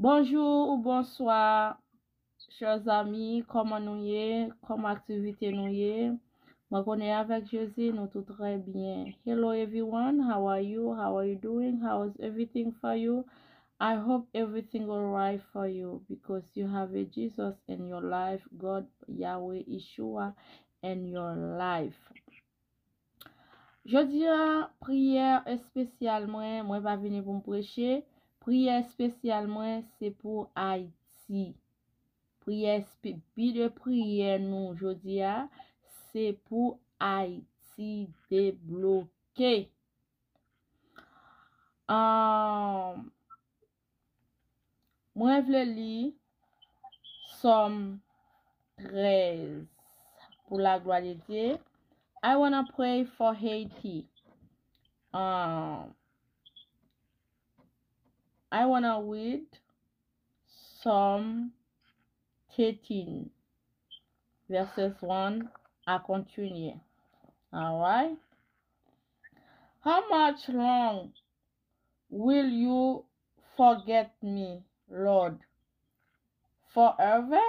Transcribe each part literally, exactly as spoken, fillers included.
Bonjou ou bonswa, chè zanmi, kòman nou ye? Kòman aktivite nou ye? Mwen konnen avèk Jezi, nou tout trè byen. Hello everyone, how are you? How are you doing? How is everything for you? I hope everything alright for you because you have a Jesus in your life, God, Yahweh, Yeshua in your life. Jodi a, priyè espesyal mwen, mwen pa vini pou m preche. Priyè espesyal mwen, se pou Ayiti. Priyè espe-, bi de priyè nou jodi a, se pou Ayiti debloke. Ahn, Mwen vle li Sòm trèz pou la glwa de Dye. I wanna pray for Haiti. Um, I wanna read Psalm thirteen, verses one à continuer. All right. How much long will you forget me, Lord? Forever?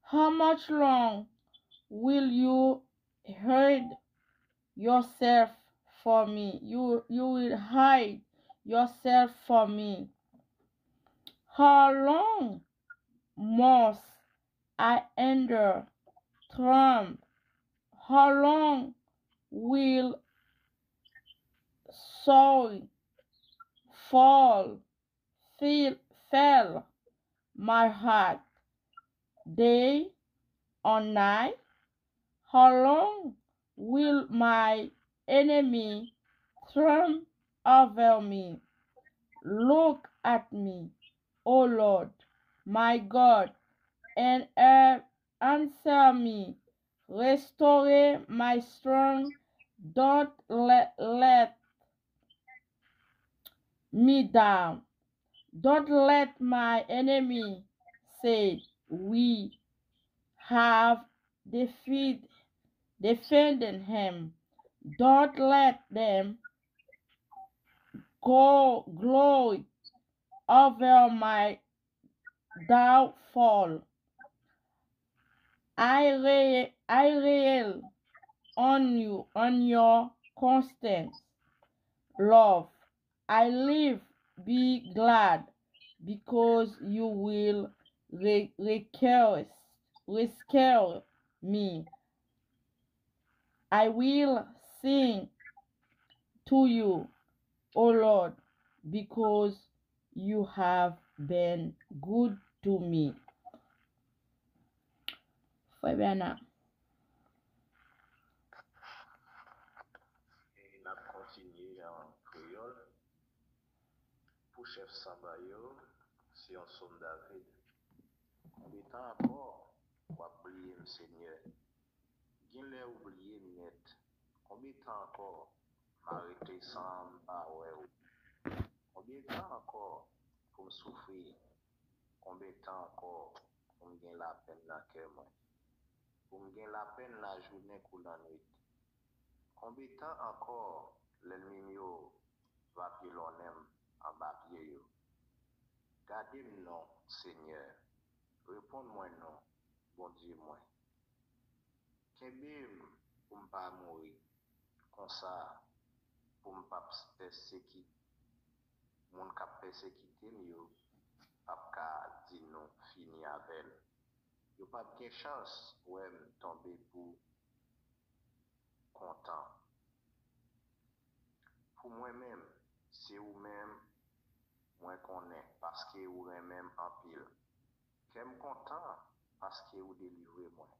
How much long will you hide yourself for me? You, you will hide yourself for me. How long must I endure trouble? How long will sorrow fall, feel, fail my heart day or night? How long will my enemy triumph over me? Look at me, O Lord, my God, and answer me. Restore my strength. Don't let, let me down. Don't let my enemy say, "We have defeat, defended him." Don't let them go glory over my downfall. I, re- I rely on you, on your constant love. I live, be glad, because you will re- rescue, rescue me. I will sing to you, O Lord, because you have been good to me. Frè Bèna. E n ap kontinye an kreyòl. Pou chèf samba yo, se yon sòm David. Konbyen tan ankò w ap bliye m, Senyè? Genlè ou bliye m nèt. Konbyen tan ankò m a rete san m pa wè w? Konbyen tan ankò pou m soufri? Konbyen tan ankò pou m gen lapenn nan kè mwen? Pou m gen lapenn lajounen kou lannwit? Konbyen tan ankò lènmi m yo va pyelonnen m anba pye yo? Gade m non, Senyè, reponn mwen non, Bondye mwen. Kenbe m pou m pa mouri, konsa pou m p ap pèsekite moun k ap pèsekite m yo p ap ka di nou fini avè l. Yo p ap gen chans wè m tonbe pou kontan. Pou mwen menm, se ou menm mwen konnen, paske ou renmen m anpil. Kè m kontan paske ou delivre mwen.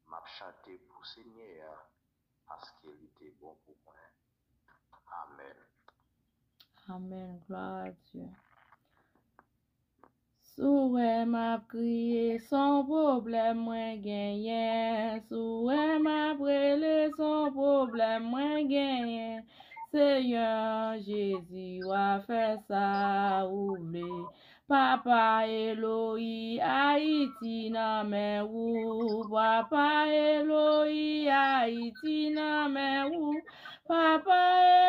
M ap chante pou Senyè a, paske li te bon pou mwen. Amèn. Amèn. Glwa a Dye. Si w wè m ap kriye, se yon pwoblèm mwen genyen. Si w wè m ap rele, se yon pwoblèm mwen genyen. Senyè Jezi, w a fè sa ou vle. Papa Eloyi, Ayiti nan men ou. Papa Eloyi, Ayiti nan men ou. Papa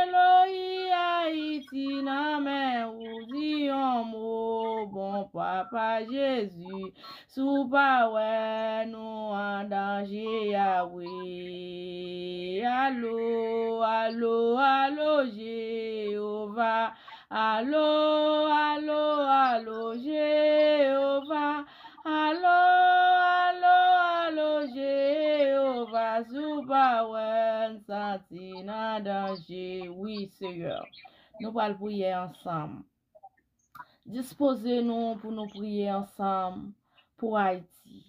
Eloyi, Ayiti nan men ou. Di yon mo. Papa Jezi, si w pa wè nou an danje a wi. Alo, alo, alo, Jewova. Alo, alo, alo, Jewova. Alo, alo, alo, Jewova. Si w pa wè n santi n an danje. Wi, Seyè. Nou pral priye ansanm. Dispoze nou pou nou priye ansanm pou Ayiti.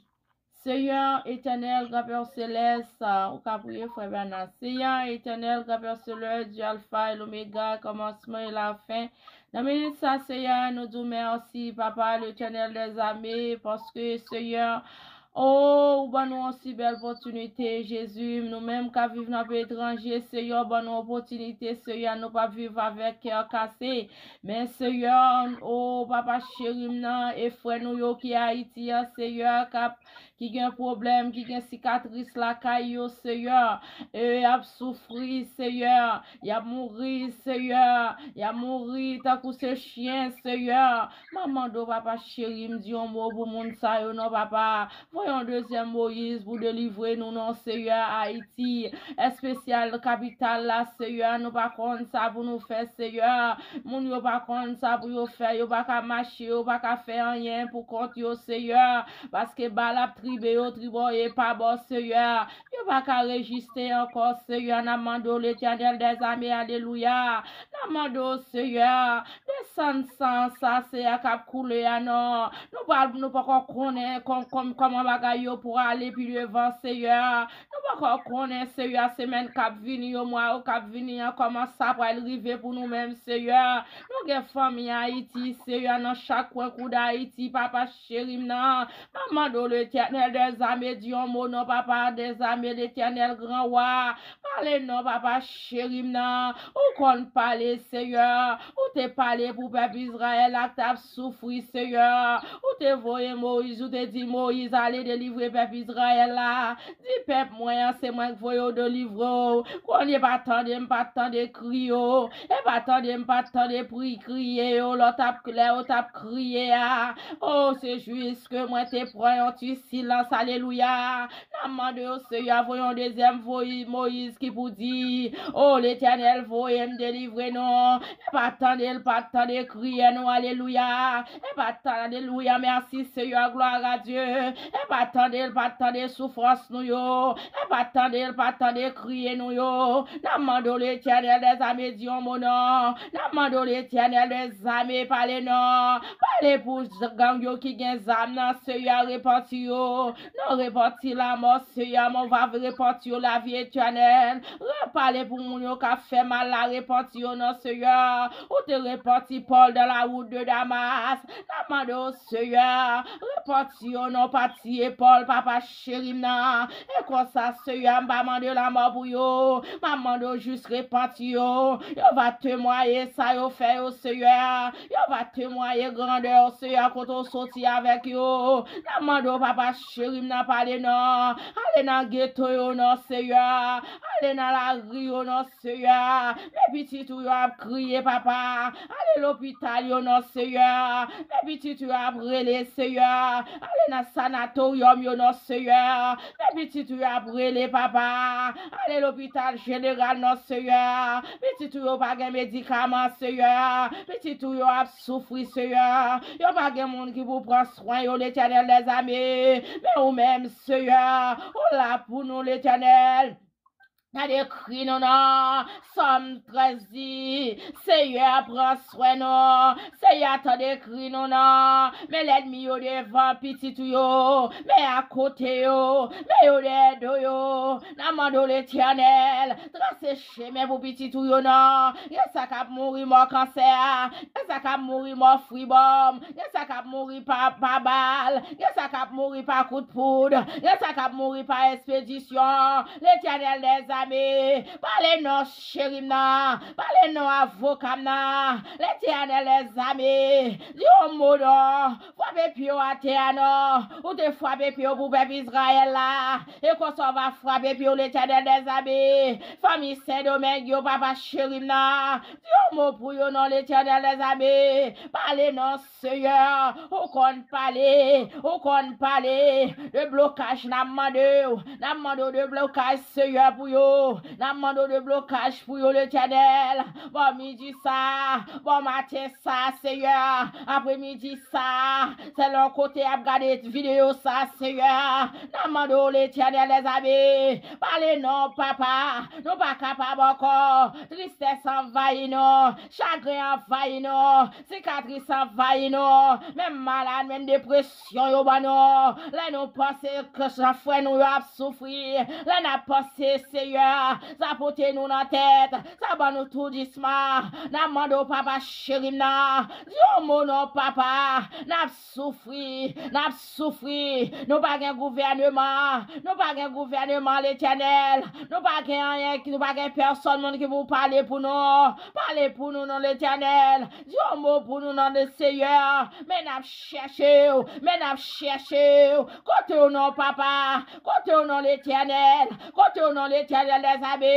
Seyè Etènèl, Granpè Selès, ou ka priye, frè Bana. Seyè Etènèl, Granpè Selès, Dye Alfa e Lomega, kòmansman e lafen. Nan minit sa, Seyè, nou di w mèsi, Papa, Letènèl dèzame, paske, Seyè, o, ou ban nou yon si bèl opòtinite, Jezi. Nou menm k ap viv nan peyi etranje, Seyè, ou ban nou opòtinite, Seyè, nou p ap viv avèk kè kase. Men, Seyè, o, Papa cheri m nan, e frè nou yo ki Ayiti an, Seyè, k ap ki gen pwoblèm, ki gen sikatris lakay yo, Seyè. E y ap soufri, Seyè. Y ap mouri, Seyè. Y ap mouri tankou se chen, Seyè. M ap mande w, Papa cheri m, di yon mo pou moun sa yo non, Papa. Voye yon dezyèm Moyiz pou delivre nou non, Seyè. Ayiti, espesyal kapital la, Seyè. Nou pa konn sa pou nou fè, Seyè. Moun yo pa konn sa pou yo fè, yo pa ka mache, yo pa ka fè anyen pou kont yo, Seyè, paske bal ap tribe yo tribò e pa bò, Seyè. Yo pa ka reziste ankò, Seyè, n ap mande w, Letènèl dèzame, alelouya. N ap mande w, Seyè, desann san sa, Seyè, k ap koule a, non. Nou pa, nou poko konnen kòm, kòm, kòman bagay yo prale pi devan, Seyè. Nou poko konnen, Seyè, semèn k ap vini yo, mwa yo k ap vini an, kòman sa pral rive pou nou menm, Seyè. Nou gen fanmi Ayiti, Seyè, nan chak kwen kou d Ayiti, Papa cheri m nan. M ap mande w, Letènèl dèzame, di yon mo non, Papa dèzame, Letènèl gran wa. Pale non, Papa cheri m nan. Ou konn pale, Seyè. Ou te pale pou pèp Izrayèl la k t ap soufri, Seyè. Ou te voye Moyiz, ou te di Moyiz, ale delivre pèp Izrayèl la. Di pèp mwen an, se mwen k voye w delivre w. Kounye pa tande m pa t tande kri yo. E pa tande m pa t tande pri kriye yo. Lè w t ap, lè yo t ap kriye a. O, se jis ke mwen te pran yon ti silans. Alelouya. N ap mande w, Seyè, voye yon dezyèm voye Moyiz ki pou di, o, Letènèl voye m delivre nou. E pa tande l pa t tande kriye nou. Alelouya. E pa tande, alelouya, mèsi, Seyè, glwa a Dye. E pa tande l pa t tande soufrans nou yo. E pa tande l pa t tande kriye nou yo. N ap mande w, Letènèl dèzame, di yon mo non. N ap mande w, Letènèl dèzame, pale non. Pale pou gang yo ki gen zam nan, Seyè, repanti yo. Non, repanti lanmò, Seyè, men w va repanti yo lavi etènèl. Repale pou moun yo k ap fè mal la, repanti yo non, Seyè. Ou te repanti Pòl dans la route de Damas. N ap mande w, Seyè, repanti yo non, pa tiye Pòl, Papa cheri m nan. E konsa, Seyè, m pa mande lanmò pou yo. M ap mande w jis repanti yo. Yo va temwaye sa yo fè yo, Seyè. Yo va temwaye grandè w, Seyè, kote w soti avèk yo. N ap mande w, Papa cheri m nan, pale non. Ale nan geto yo non, Seyè. Ale nan lari yo non, Seyè. Men pitit ou yo ap kriye, Papa. Ale lopital yo non, Seyè. Men pitit ou yo ap rele, Seyè. Ale nan sanatoryòm yo non, Seyè. Men pitit ou yo ap rele, Papa. Ale lopital jeneral non, Seyè. Pitit ou yo pa gen medikaman, Seyè. Pitit ou yo ap soufri, Seyè. Yo pa gen moun ki pou pran swen yo, Letènèl dèzame. Men ou menm, Seyè, ou la pou nou, Letènèl. Tande kri nou non. Sòm trèz di, Seyè, pran swen nou. Seyè, tande kri nou non. Men lènmi yo devan pitit ou yo. Men akote yo. Men yo dèyè do yo. N ap mande w, Letènèl, trase chemen pou pitit ou yo non. Gen sa k ap mouri mò kansè. Gen sa k ap mouri mò fribòm. Gen sa k ap mouri pa, pa bal. Gen sa k ap mouri pa kout poud. Gen sa k ap mouri pa espedisyon. Letènèl dèzame, Pale non cheri m nan, pale non avoka m nan, Letènèl dèzame, di yon mo non, frape pye w atè a non, ou te frape pye w pou pèp Izrayèl la, e konsa w va frape pye w Letènèl dèzame, fanmi Sendomeng yo papa cheri m nan, di yon mo pou yo non Letènèl dèzame, pale non Seyè, ou konn pale, ou konn pale. Deblokaj n ap mande w, n ap mande w deblokaj Seyè pou yo, n ap mande w deblokaj pou yo Letènèl. Bò midi sa, bò maten sa Seyè, apremidi sa, se lè kote y ap gade videyo sa Seyè, n ap mande w Letènèl dèzame, pale non papa, nou pa kapab ankò, tristès anvayi nou, chagren anvayi nou, sikatris anvayi nou, menm malad, menm depresyon yo ban nou. Lè nou panse ke jan frè nou yo ap soufri, lè n ap panse, Seyè, sa pote nou nan tèt, sa ban nou toudisman, n ap mande w, papa cheri m nan, di yon mo non, papa, n ap soufri, n ap soufri, nou pa gen gouvèneman, nou pa gen gouvèneman, Letènèl, nou pa gen anyen, nou pa gen pèsonn moun ki pou pale pou nou, pale pou nou non Letènèl, di yon mo pou nou non Seyè, men n ap chèche w, men n ap chèche w, kote w non papa, kote w non Letènèl, kote w non Letènèl dèzame,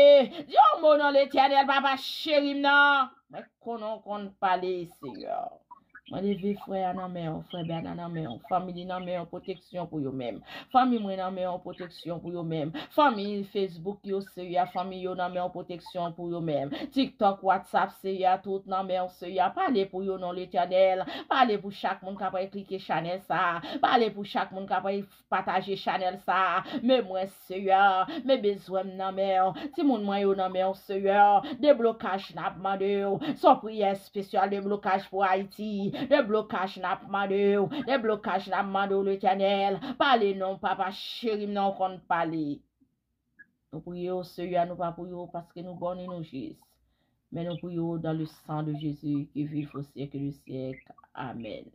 di yon mo non Letènèl papa cheri m nan, mwen konnen w konn pale Seyè. Mwen leve frè a nan men w, frè Bèna nan men w, fanmi li nan men w, pwoteksyon pou yo menm. Fanmi mwen nan men w, pwoteksyon pou yo menm. Fanmi Facebook yo, Seyè, fanmi yo nan men w, pwoteksyon pou yo menm. TikTok, WhatsApp, Seyè, tout nan men w, Seyè. Pale pou yo non Letènèl. Pale pou chak moun k ap klike chanèl sa. Pale pou chak moun k ap pataje chanèl sa. Men mwen, Seyè, men bezwen m nan men w. Timoun mwen yo nan men w, Seyè. Deblokaj n ap mande w. Se yon priyè espesyal deblokaj pou Ayiti. Deblokaj n ap mande w. Deblokaj n ap mande w, Letènèl. Pale non, papa cheri m nan, ou konn pale. Nou priye w, Seyè, nou pa priye w paske nou bon ni nou jis. Men nou priye w dans le sang de Jésus qui vit au siècle des siècles. Amèn.